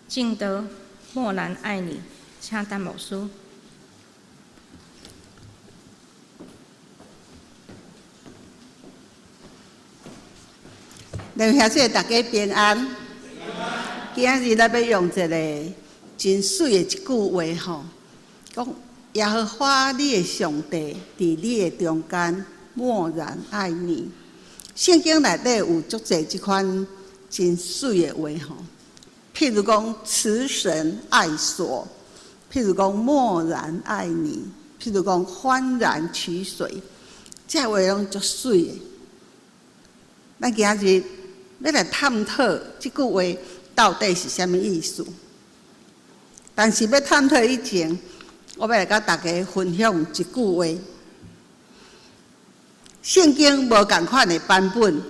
证道默然爱你，请陈牧师。两兄弟大家平安。今仔日咱欲用一个真媠的一句话吼，讲耶和華你的上帝佇你的中間默然愛你。聖經內底有足濟這款真媠的話吼，譬如講慈繩愛索，譬如講默然愛你，譬如講歡然取水，這話攏足媠的。咱今仔日欲來探討這句話到底是啥物意思。但是欲探討以前，我欲來佮大家分享一句話。聖經無仝款的版本，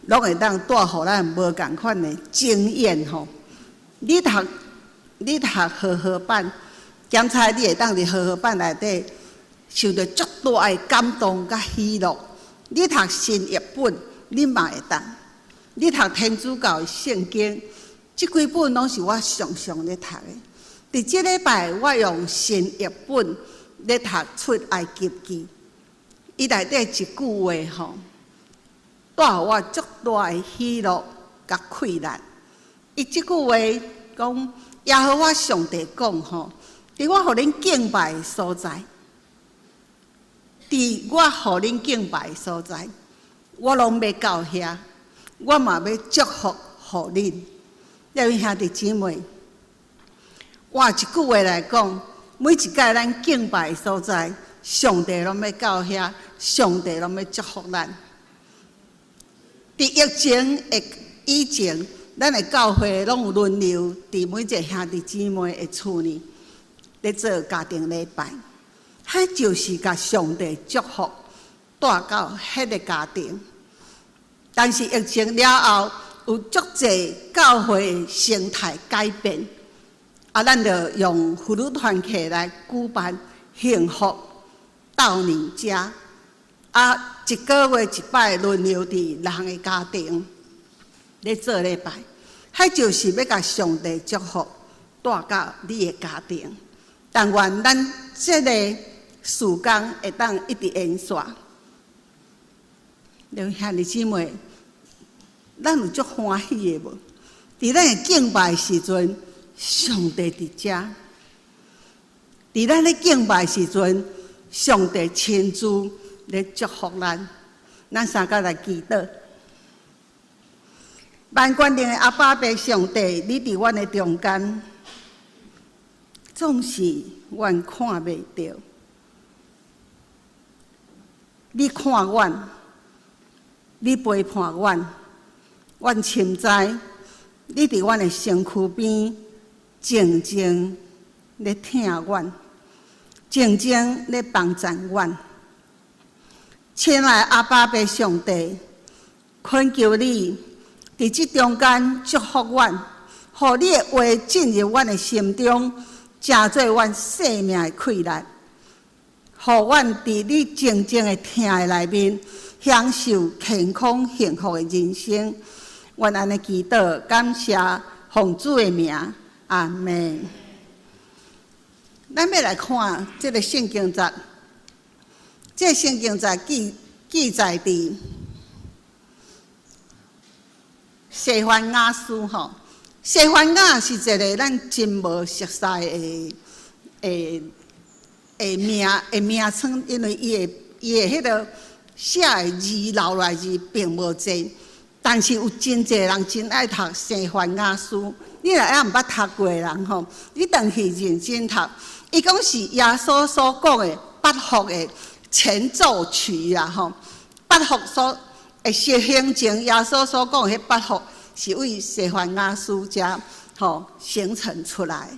攏會當帶予咱無仝款的經驗吼。你讀你讀和合版，檢查你會當佇和合版內底受著足大的感動佮喜樂。你讀新譯本，你嘛會當。你讀天主教的聖經，這幾本攏是我常常咧讀的。佇這禮拜，我用新譯本咧讀出埃及記，伊內底一句話吼，帶予我足大的喜樂佮氣力。伊這句話講，耶和華上帝講吼，佇我予恁敬拜的所在，佇我予恁敬拜的所在，我攏欲到遐，我嘛欲祝福予恁。各位兄弟姊妹，換一句話來講，每一擺咱敬拜的所在，上帝攏欲到遐，上帝攏欲祝福咱。佇疫情的以前，咱的教會攏有輪流佇每一个兄弟姊妹的厝裡咧做家庭禮拜，彼就是共上帝祝福帶到彼个家庭。但是疫情了後，有足濟教會的生態改變，啊，咱就用婦女團契來舉辦幸福到你家，啊，一个月一擺輪流佇人的家庭咧做禮拜，彼就是欲共上帝祝福帶到你的家庭。但願咱這个事工會當一直延續。兩兄弟姊妹，咱有足歡喜的無？佇咱的敬拜時陣，上帝佇遮；佇咱咧敬拜時陣，上帝親自咧祝福咱。咱三個來祈禱。萬權能的阿爸父上帝，你佇阮的中間，總是阮看袂著。你看阮，你陪伴阮，阮深知你佇阮的身軀邊，靜靜咧疼阮，靜靜咧幫贊阮。親愛的阿爸父上帝，懇求你佇這中間祝福阮，予你的話進入阮的心中，成做阮生命的氣力，予阮佇你靜靜的疼的內面，享受健康幸福的人生。阮按呢祈禱，感謝奉主的名，阿們。咱欲來看這个聖經節，這个聖經節記記載佇西番雅書吼。西番雅是一个咱真無熟似的的的名的名稱，因為伊的伊的彼个寫的字留落來字並無濟，但是有真濟人真愛讀西番雅書。你若猶毋捌讀過的人吼，你轉去認真讀。伊講是耶穌所講的八福的前奏曲啊吼，八福所的實行前，耶穌所講的彼八福是對西番雅書遮吼形成出來。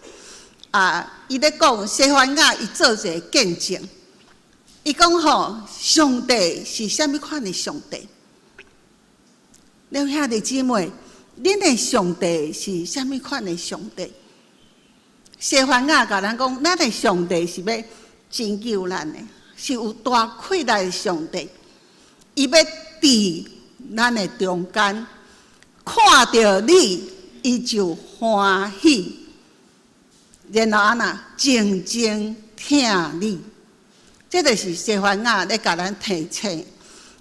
啊，伊咧講西番雅，伊做一个見證。伊講吼，上帝是啥物款的上帝？兩兄弟姊妹，恁的上帝是啥物款的上帝？西番雅共咱講，咱的上帝是欲拯救咱的，是有大氣力的上帝。伊欲佇咱的中間，看著你，伊就歡喜。然後按怎靜靜疼你。這就是西番雅咧共咱提醒。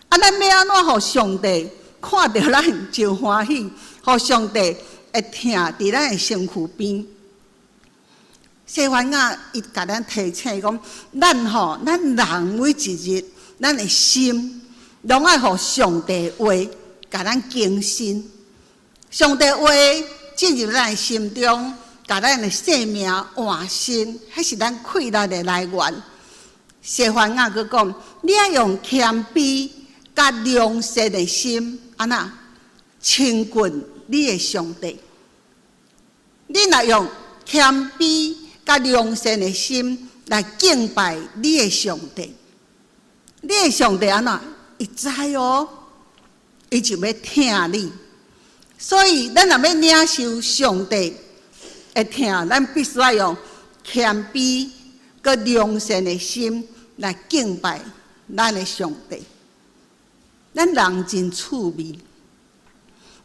啊，咱欲按怎予上帝看著咱就歡喜，予上帝會疼佇咱的身軀邊？西番雅伊共咱提醒講，咱吼，咱人每一日，咱的心攏愛予上帝話共咱更新。上帝話進入咱的心中，共咱的生命換新，彼是咱快樂的來源。西番雅閣講，你愛用謙卑佮良善的心，按怎親近你的上帝？你若用謙卑佮良善的心來敬拜你的上帝，你的上帝按怎？伊知哦，伊就欲疼你。所以，咱若欲領受上帝的疼，咱必須愛用謙卑佮良善的心來敬拜咱的上帝。咱人真趣味，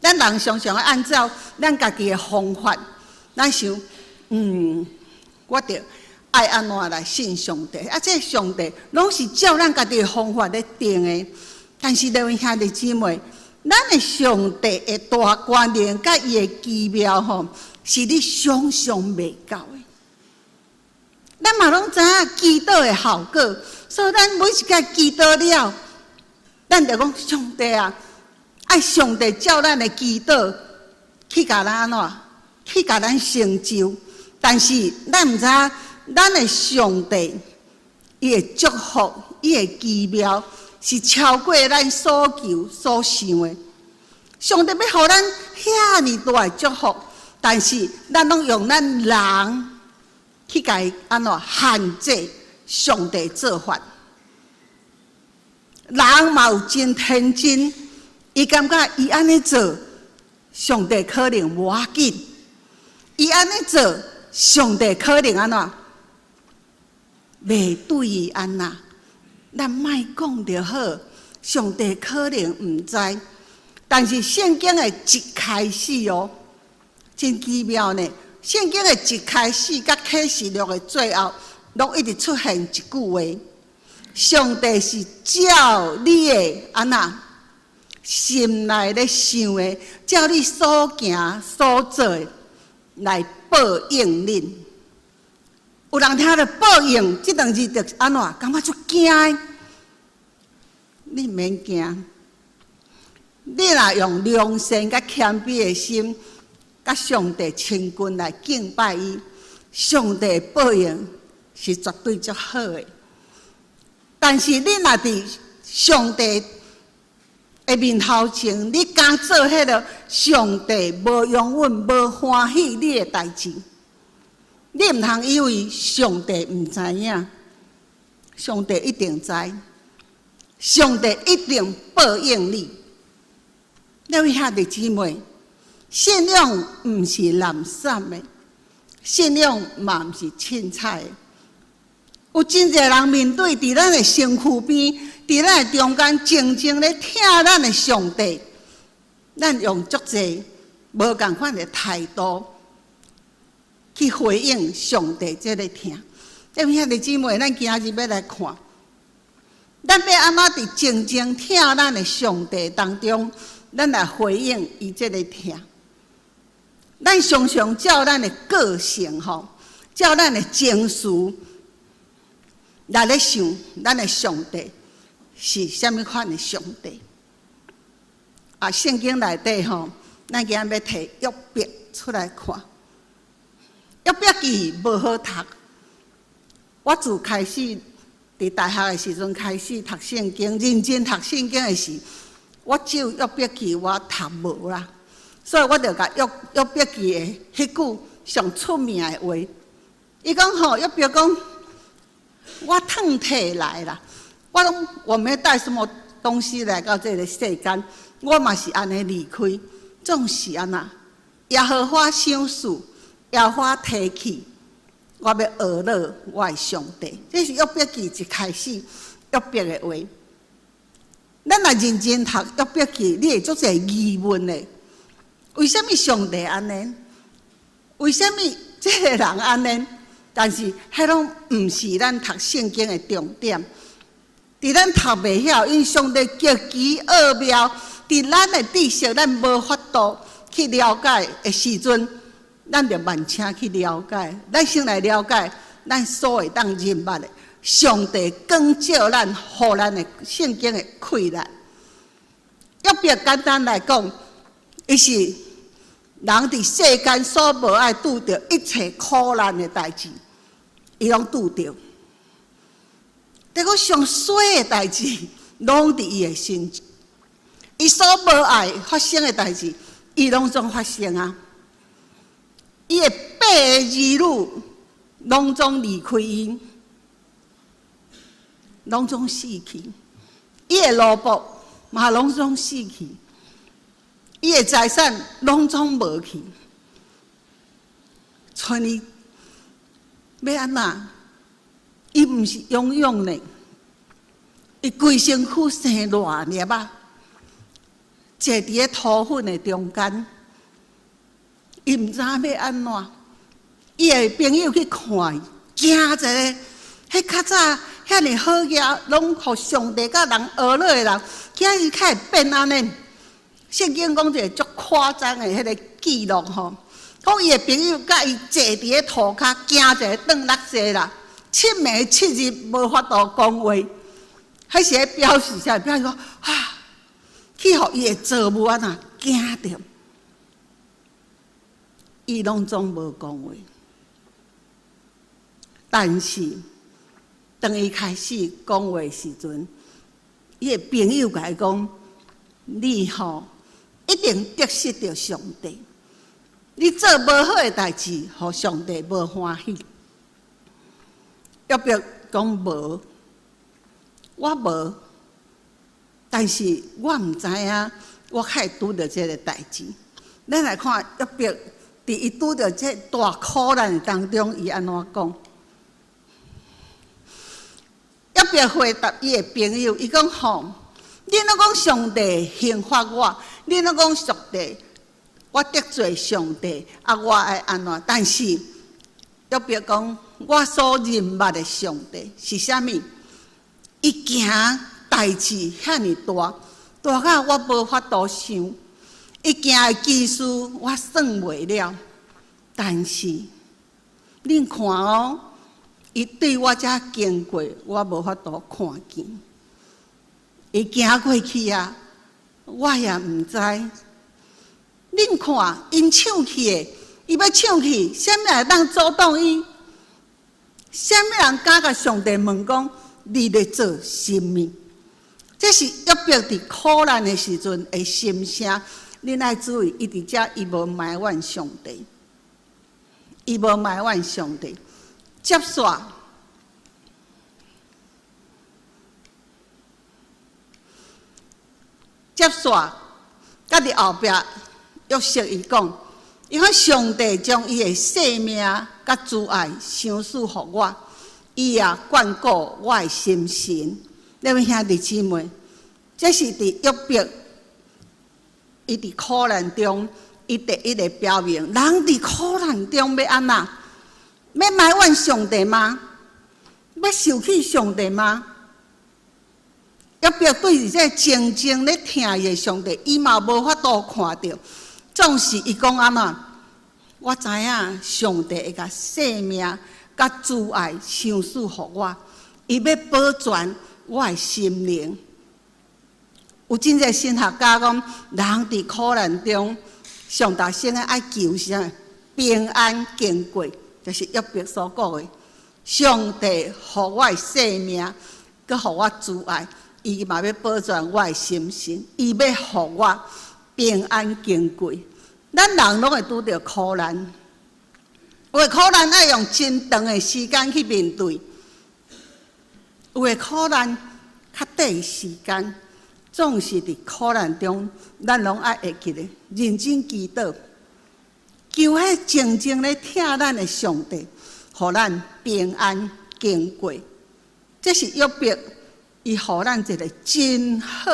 咱人常常按照咱家己的方法，咱想，我著愛按怎來信上帝？啊，這上帝攏是照咱家己的方法咧定的。但是，各位兄弟姊妹，咱的上帝的大權能佮伊的奇妙吼，是你想象袂到的。咱嘛攏知影祈禱的效果，所以咱每一擺祈禱了，咱就講上帝啊，愛上帝照咱的祈禱去共咱按怎，去共咱成就。但是咱毋知影，咱的上帝伊的祝福，伊的奇妙，是超過咱所求所想的。上帝欲予咱遐爾大的祝福，但是咱攏用咱人去共伊按怎限制上帝做法。人嘛有真天真，伊感覺伊按呢做，上帝可能無要緊；伊按呢做，上帝可能按怎袂對伊按怎。咱莫講就好，上帝可能毋知。但是聖經的一開始哦，真奇妙呢。聖經的一開始，佮啟示錄的最後，攏一直出現一句話：上帝是照你的按怎心內咧想的，照你所行所做的來報應恁。有人聽著報應這兩字就按怎，感覺足驚的。你毋免驚，你若用良善佮謙卑的心，佮上帝親近來敬拜伊，上帝報應是絕對足好的。但是你若佇上帝的面頭前，你敢做彼个上帝無容允、無歡喜你的代誌，你毋通以為上帝毋知影，上帝一定知，上帝一定報應你。各位兄弟姊妹，信仰毋是濫散的，信仰嘛毋是凊彩的。有真濟人面對佇咱的身軀邊，佇咱的中間，靜靜咧疼咱的上帝，咱用足濟無仝款的態度去回應上帝這个疼。各位兄弟姊妹，咱今日欲來看，咱欲按怎佇靜靜疼咱的上帝當中，咱來回應伊這个疼。咱常常照咱的個性吼，照咱的情緒來咧想，咱的上帝是啥物款的上帝？啊，聖經內底吼，咱今日欲提約伯出來看。約伯記無好讀。我自開始佇大學的時陣開始讀聖經，認真讀聖經的時，我只有約伯記我讀無啦，所以我就共約伯記的彼句上出名的話，伊講吼，約伯講，我褪體來啦，我攏我沒帶什麼東西來到這个世間，我嘛是按呢離開，總是按怎？耶和華賞賜，耶和華提去，我欲呵咾我的上帝。這是約伯記一開始約伯的話。咱若認真讀約伯記，你會足濟疑問的。為啥物上帝按呢？為啥物這个人按呢？但是彼攏毋是咱讀聖經的重點。佇咱讀袂曉，因為上帝極其奧妙，佇咱的知識，咱無法度去了解的時陣，咱就慢請去了解。咱先來了解，咱所會當認捌的上帝光照咱，予咱的聖經的氣力。約伯簡單來講，伊是人佇世間所無愛拄著一切苦難的代誌，伊攏拄著。結果上衰的代誌，攏佇伊的身。伊所無愛發生的代誌，伊攏總發生啊！伊的八个兒女攏總離開伊，攏總死去。伊的奴僕嘛攏總死去，伊的財產攏總無去。賰伊欲按怎？伊毋是勇勇呢，伊規身軀生爛粒仔，坐佇咧塗粉的中間，伊毋知影欲按怎。伊的朋友去看伊，驚一个，彼較早遐爾好額，攏予上帝佮人學落的人，今日較會變按呢？聖經講一个足誇張的彼个記錄吼，講伊的朋友佮伊坐佇咧塗跤，驚一个轉落坐啦。七暝七日無法度講話，彼是咧表示啥？表示講啊，去予伊的造物按怎驚著，伊攏總無講話。但是當伊開始講話時陣，伊的朋友共伊講：你吼一定得失著上帝，你做無好的代誌，予上帝無歡喜。約伯講無，我無，但是我毋知影，我較會拄著這个代誌。咱來看約伯，佇伊拄著這大苦難當中，伊按怎講？約伯回答伊的朋友，伊講吼，恁攏講上帝刑罰我，恁攏講上帝，我得罪上帝，啊，我愛按怎？但是約伯講，我所認捌的上帝是啥物？伊行代誌遐爾大，大到我無法度想；伊行的奇事，我算袂了。但是，恁看哦，伊對我遮經過，我無法度看見。伊行過去啊，我也毋知。恁看，𪜶搶去的，伊欲搶去，啥物人會當阻擋伊？啥物人敢共上帝問講，你咧做啥物？這是約伯佇苦難的時陣的心聲。恁愛注意，伊佇遮伊無埋怨上帝，伊無埋怨上帝。接續，接續，佮佇後壁約瑟伊講。伊講上帝將伊的性命佮慈愛賞賜予我，伊也眷顧我的心神。各位兄弟姊妹，這是佇約伯，伊佇苦難中，伊第一个表明，人佇苦難中欲按怎？欲埋怨上帝嗎？欲受氣上帝嗎？約伯對著這個靜靜咧疼伊的上帝，伊嘛無法度看著。總是伊講按怎，我知影上帝會共性命佮慈愛賞賜予我，伊欲保全我的心靈。有真濟神學家講，人佇苦難中，上大先的愛求啥？平安經過，就是約伯所講的。上帝予我的性命，閣予我慈愛，伊嘛欲保全我的心神，伊欲予我平安經過。咱人攏會拄著苦難，有的苦難愛用真長的時間去面對，有的苦難較短時間，總是佇苦難中，咱攏愛會記得認真祈禱，求彼靜靜咧疼咱的上帝，予咱平安經過。這是約伯，伊予咱一個真好、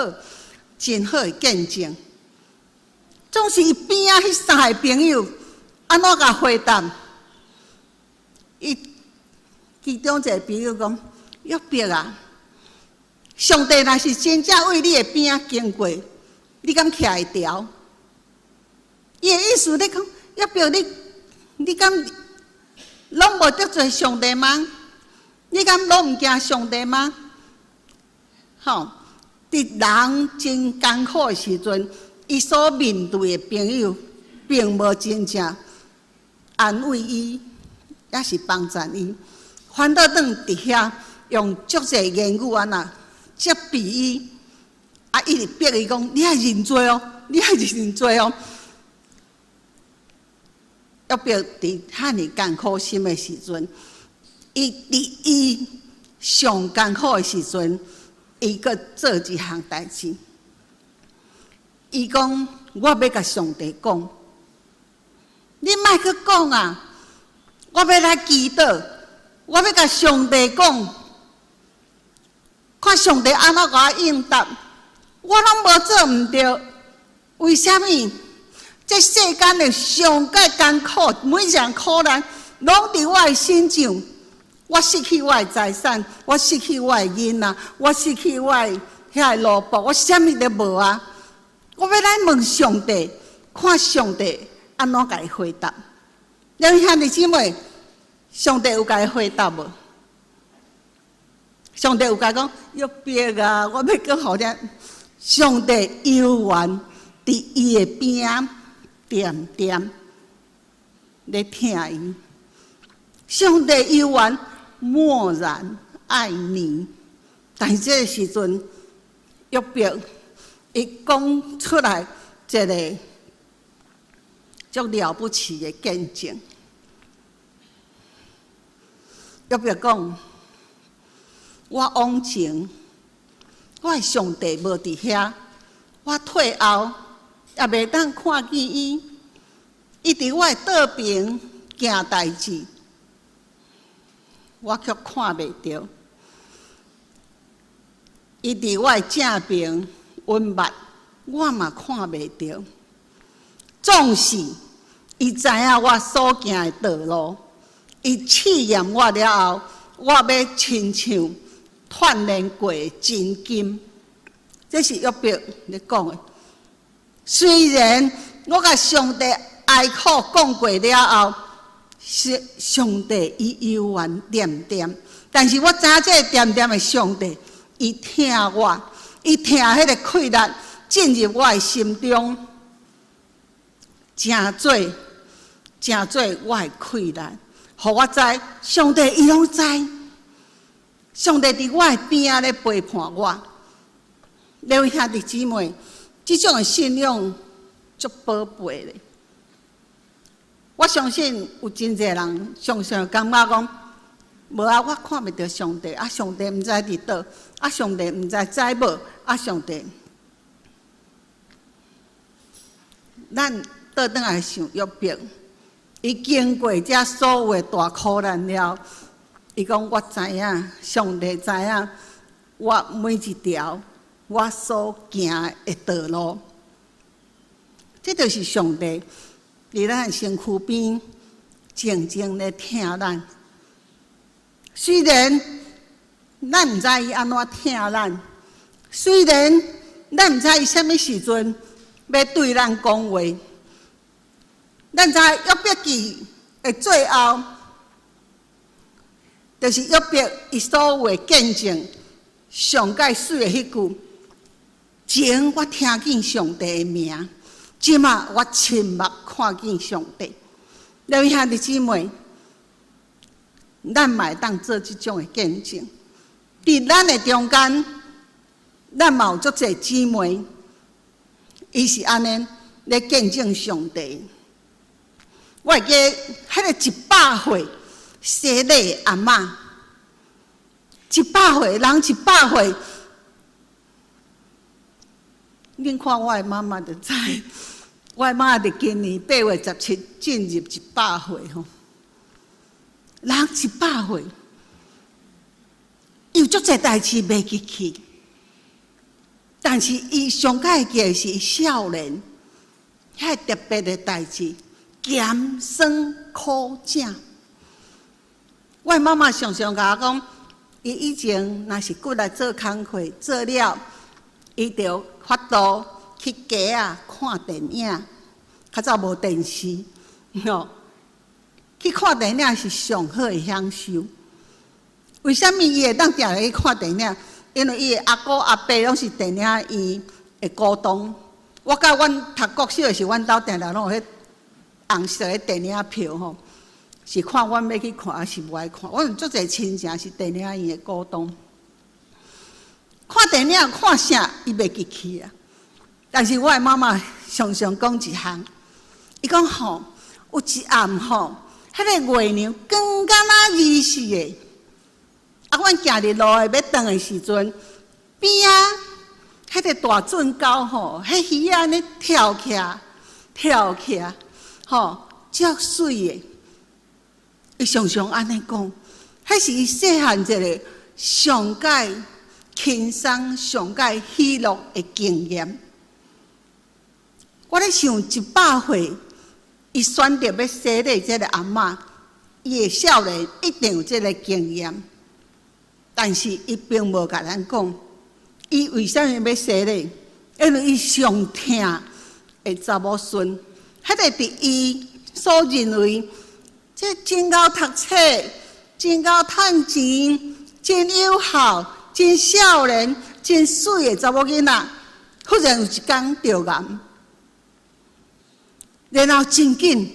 真好的見證。總是伊邊仔彼三个朋友按怎共回答？伊其中一个朋友講：約伯啊，上帝若是真正為你的邊仔經過，你敢徛會牢？伊的意思咧講，約伯你，你敢攏無得罪上帝嗎？你敢攏毋驚上帝嗎？吼！佇人真艱苦的時陣，伊所面對的朋友，並無真正安慰伊，抑是幫贊伊，反倒轉佇遐用足濟言語按怎責備伊，啊，一直逼伊講：你愛認罪哦，你愛認罪哦。約伯佇遐爾艱苦心的時陣，伊佇伊上艱苦的時陣，伊閣做一項代誌。伊講：我欲共上帝講，你莫閣講啊！我欲來祈禱，我欲共上帝講，看上帝按怎共我應答。我攏無做毋對，為啥物？這世間的上蓋艱苦，每一項苦難，攏佇我的身上。我失去我的財產，我失去我的囡仔，我失去我的遐个奴僕，我啥物都無啊！我欲來問上帝，看上帝按怎共伊回答。兩位兄弟姊妹，上帝有共伊回答無？上帝有共伊講，約伯啊，我欲閣予你。上帝猶原佇伊的邊仔，恬恬咧疼伊。上帝猶原默然愛你，但是這個時陣，約伯伊講出來一個足了不起的見證。約伯講：我往前，我的上帝無佇遐，我退後也袂當看見伊。伊佇我的倒爿行代誌，我卻看袂著。伊佇我的正爿隱密，我嘛看袂著。縱使伊知影我所行的道路，伊試驗我了後，我欲親像鍛煉過的真金。這是約伯咧講的。雖然我共上帝哀哭講過了後，是上帝伊猶原恬恬，但是我知影這個恬恬的上帝，伊疼我，伊疼彼個氣力進入我的心中，成做成做我的氣力，予我知上帝伊攏知，上帝佇我的邊仔咧陪伴我。兩位兄弟姊妹，這種的信仰足寶貝的。我相信有真濟人常常感覺講，無啊，我看袂著上帝，啊，上帝毋知佇佗，啊，上帝毋知知無，啊，上帝。咱倒轉來想約伯，伊經過這所有的大苦難了，伊講我知影，上帝知影，我每一條我所行的道路，這就是上帝。佇咱身軀邊靜靜咧疼咱，雖然咱毋知伊按怎疼咱，雖然咱毋知伊啥物時陣欲對咱講話，咱知約伯記的最後，就是約伯伊所有的見證上蓋媠的彼句：前我聽見上帝的名。這馬我親目看見上帝，兩位兄弟姊妹，咱嘛會當做這種的見證。佇咱的中間，咱嘛有足濟姊妹，伊是按呢咧見證上帝。我會記得彼個100歲洗禮的阿嬤，一百歲人一百歲。恁看我的媽媽就知，我的媽佇今年8月17進入100歲吼，人一百歲，伊有足濟代誌袂記去，但是伊上蓋會記的是伊少年遐個特別的代誌，鹹酸苦汫。我我的媽媽常常共我講，伊以前若是骨力做工課做了，伊就法度去街仔看電影。較早無電視，吼，去看電影是上好的享受。為啥物伊會當定來去看電影？因為伊的阿姑阿伯攏是電影院的股東。我佮阮讀國小的時，阮兜定定攏有彼紅色的電影票吼，是看阮欲去看，抑是無愛看。阮有足濟親情是電影院的股東。看電影看啥，伊袂記去啊。但是我的媽媽常常講一項，伊講吼，有一暗吼，彼個月娘光敢若二四的，啊，阮行佇路的欲轉的時陣，邊仔彼個大圳溝吼，彼魚仔按呢跳起來，跳起來，吼，足媠的。伊常常按呢講，彼是伊細漢一个上蓋輕鬆、上蓋喜樂的經驗。我咧想100歲，伊選擇欲洗禮這个阿嬤，伊的少年一定有這个經驗，但是伊並無共咱講，伊為啥物欲洗禮？因為伊上疼的查某孫，彼個佇伊所認為，這真𠢕讀冊、真𠢕趁錢、真有孝、真少年、真媠的查某囡仔，忽然有一工著癌。然後真緊，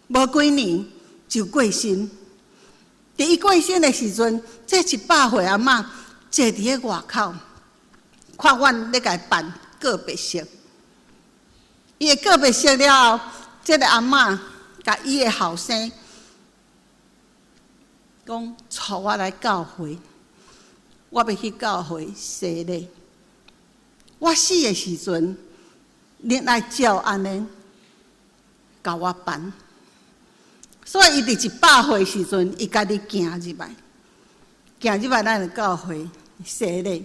無幾年就過身。佇伊過身的時陣，這100歲阿嬤坐佇咧外口，看阮咧共伊辦告別式。伊的告別式了後，這个阿嬤共伊的後生講：帶我來教會，我欲去教會洗禮。我死的時陣，恁愛照按呢共我辦。所以伊佇100歲時陣，伊家己行入來，行入來咱的教會洗禮。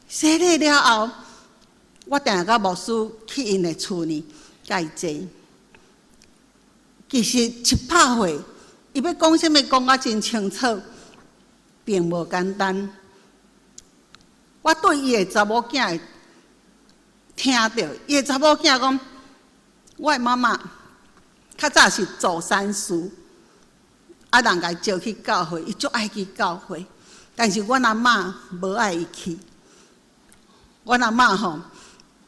洗禮了後，我定定佮牧師去𪜶的厝呢，共伊坐。其實100歲，伊欲講啥物講甲真清楚，並無簡單。我對伊的查某囝聽著，伊的查某囝講，我的媽媽較早是做善事，啊人共伊招去教會，伊足愛去教會，但是阮阿嬤無愛伊去。阮阿嬤吼，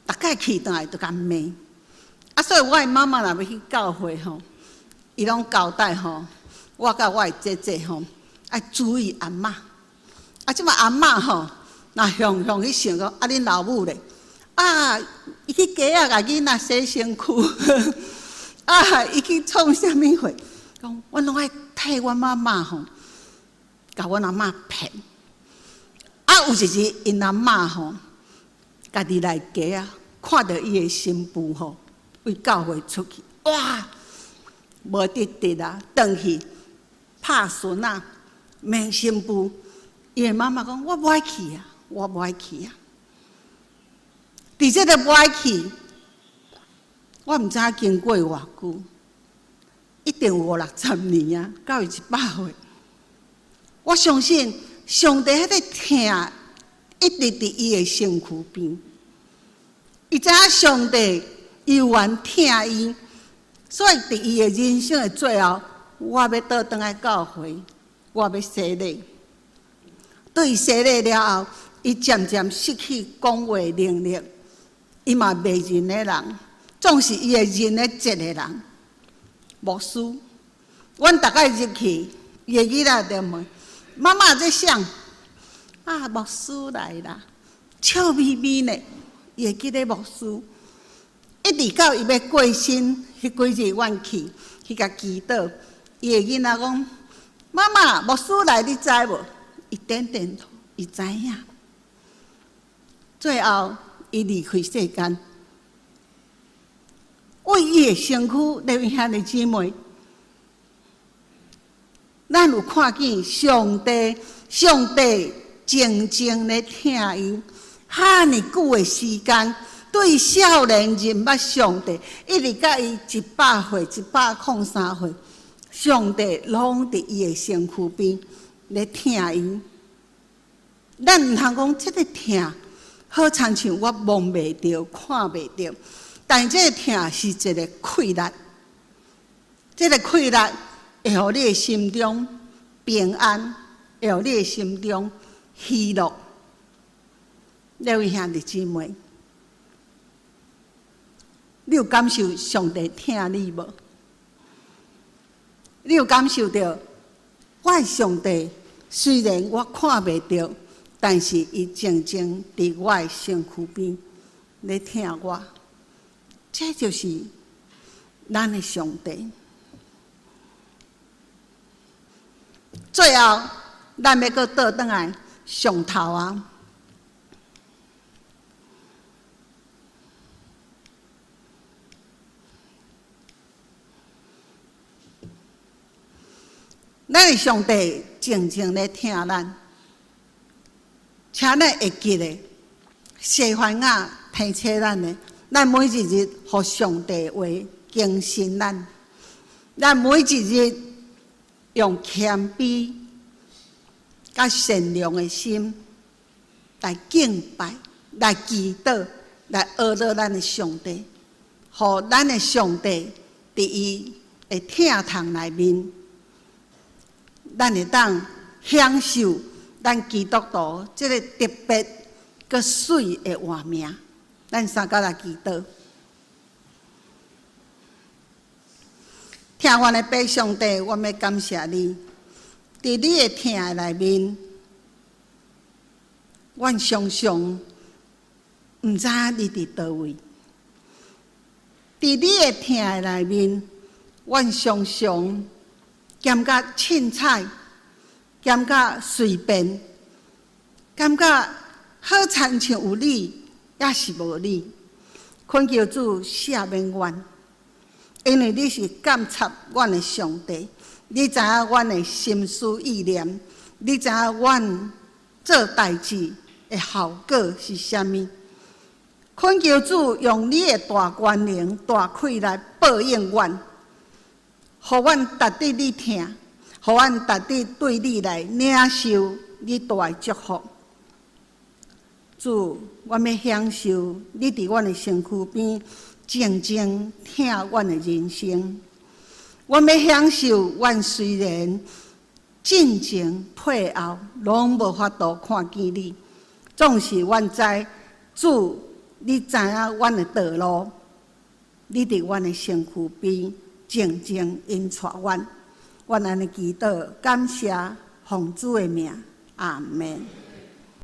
逐擺去轉來就共罵，啊，所以我的媽媽若欲去教會吼，伊攏交代吼，我佮我的姐姐吼，愛注意阿嬤。啊，這擺阿嬤吼，若雄雄去想講，啊，恁老母咧，啊，伊去街仔共囡仔洗身軀，啊，伊去創啥物貨？講，阮攏愛替阮媽媽吼，共阮阿嬤騙。啊，有一日𪜶阿嬤吼，家己來街仔，看著伊的新婦吼，為教會出去，哇，無得得啊，轉去拍孫仔，罵新婦。伊的媽媽講：我無愛去啊，我無愛去啊。佇這个無愛去，我毋知影經過偌久，一定有五六十年啊，到伊100歲。我相信上帝彼个疼一直佇伊的身軀邊。伊知影上帝猶原疼伊，所以佇伊的人生的最後，我欲倒轉來教會，我欲洗禮。對伊洗禮了後，伊漸漸失去講話能力，伊嘛袂認得人，總是伊會認得一个人，牧師。阮逐擺入去，伊的囡仔就問：媽媽這誰？啊，牧師來啦，笑眯眯呢，伊會記得牧師。一直到伊欲過身，彼幾日，阮去去共祈禱，伊的囡仔講：媽媽，牧師來，你知無？伊點點頭，伊知影。最後，伊離開世間，為伊的身軀，列位兄弟姊妹，咱有看見上帝，上帝靜靜咧疼伊，遐爾久的時間，對少年認捌上帝，一直到伊100歲、103歲，上帝攏佇伊的身軀邊咧疼伊。咱毋通講這个疼，好親像我摸袂著、看袂著，但是這个疼是一个氣力，這个氣力會予你的心中平安，會予你的心中喜樂。各位兄弟姊妹，你有感受上帝疼你無？你有感受著我的上帝雖然我看袂著，但是伊靜靜佇我的身軀邊咧疼我，這就是咱的上帝。最後，咱欲閣倒轉來上頭啊！咱的上帝靜靜咧疼咱，請咱會記得，西番雅提醒咱的，咱每一日予上帝話更新咱，咱每一日用謙卑佮善良的心來敬拜、來祈禱、來阿羅咱的上帝，予咱的上帝佇伊的疼痛內面，咱會當享受咱基督徒這个特別閣媠的活命。咱三甲來祈禱，疼阮的父上帝，我欲感謝你，佇你的疼的內面，阮常常毋知影你佇佗位。佇你的疼的內面，阮常常感覺凊彩，感覺隨便，感覺好親像有你，抑是無你。懇求主赦免阮，因為你是鑒察阮的上帝，你知影阮的心思意念，你知影阮做代誌的效果是啥物。懇求主用你的大權能、大氣來報應阮，予阮值得你疼，予阮值得對你來領受你大的祝福。主，我欲享受你佇阮的身軀邊靜靜疼阮的人生。我欲享受，阮雖然進前退後，攏無法度看見你，總是阮知主，你知影阮的道路，你佇阮的身軀邊靜靜引帶阮。阮按呢祈禱，感謝奉主的名，阿門。